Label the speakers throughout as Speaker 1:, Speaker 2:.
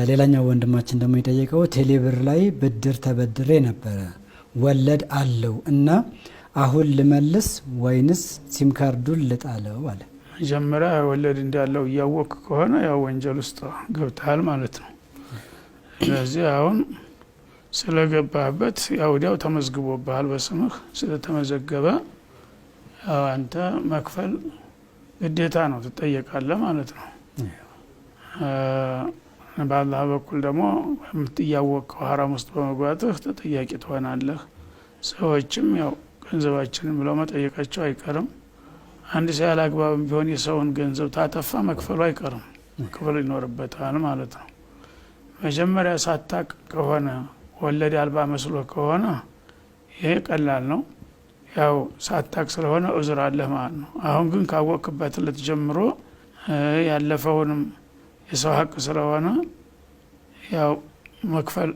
Speaker 1: ሌላኛው ወንድማችን ደግሞ የጠየቀው ቴሌብር ላይ ብድር ተበድሬ ነበረ፣ ወለድ አለው እና አሁን ልመልስ ወይንስ ሲም ካርዱን ልጣለው አለ።
Speaker 2: መጀመሪያ ወለድ እንዳለው እያወቅ ከሆነ ያው ወንጀል ውስጥ ገብተሃል ማለት ነው። ስለዚህ አሁን ስለገባህበት ያው ወዲያው ተመዝግቦብሃል። በስምህ ስለተመዘገበ ያው አንተ መክፈል ግዴታ ነው፣ ትጠየቃለህ ማለት ነው። በአላህ በኩል ደግሞ እያወቅከው ሀራም ውስጥ በመግባትህ ተጠያቂ ትሆናለህ። ሰዎችም ያው ገንዘባችንን ብለው መጠየቃቸው አይቀርም። አንድ ሰው ያለ አግባብም ቢሆን የሰውን ገንዘብ ታጠፋ መክፈሉ አይቀርም፣ መክፈል ይኖርበታል ማለት ነው። መጀመሪያ ሳታቅ ከሆነ፣ ወለድ አልባ መስሎ ከሆነ ይሄ ቀላል ነው። ያው ሳታቅ ስለሆነ ዑዝር አለህ ማለት ነው። አሁን ግን ካወቅክበት ዕለት ጀምሮ ያለፈውንም የሰው ሀቅ ስለሆነ ያው መክፈል፣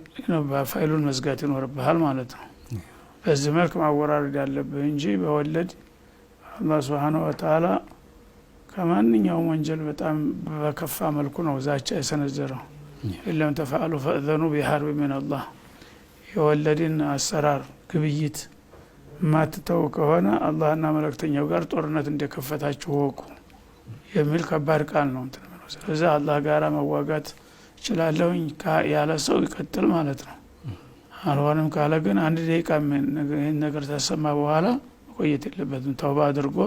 Speaker 2: ፋይሉን መዝጋት ይኖርብሃል ማለት ነው። በዚህ መልክ ማወራረድ ያለብህ እንጂ በወለድ አላህ ሱብሓነሁ ወተዓላ ከማንኛውም ወንጀል በጣም በከፋ መልኩ ነው ዛቻ የሰነዘረው። إن لم تفعلوا فأذنوا بحرب من الله። የወለድን አሰራር ግብይት ማትተው ከሆነ አላህና መልእክተኛው ጋር ጦርነት እንደከፈታችሁ ወቁ የሚል ከባድ ቃል ነው እንትን የሚለው። ስለዚህ አላህ ጋራ መዋጋት እችላለሁኝ ያለ ሰው ይቀጥል ማለት ነው። አልሆንም ካለ ግን አንድ ደቂቃ ይህን ነገር ተሰማ በኋላ መቆየት የለበትም። ተውባ አድርጎ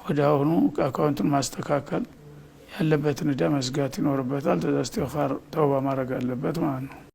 Speaker 2: ወደ አሁኑ አካውንቱን ማስተካከል፣ ያለበትን እዳ መዝጋት ይኖርበታል። ተዛ ኢስቲግፋር ተውባ ማድረግ አለበት ማለት ነው።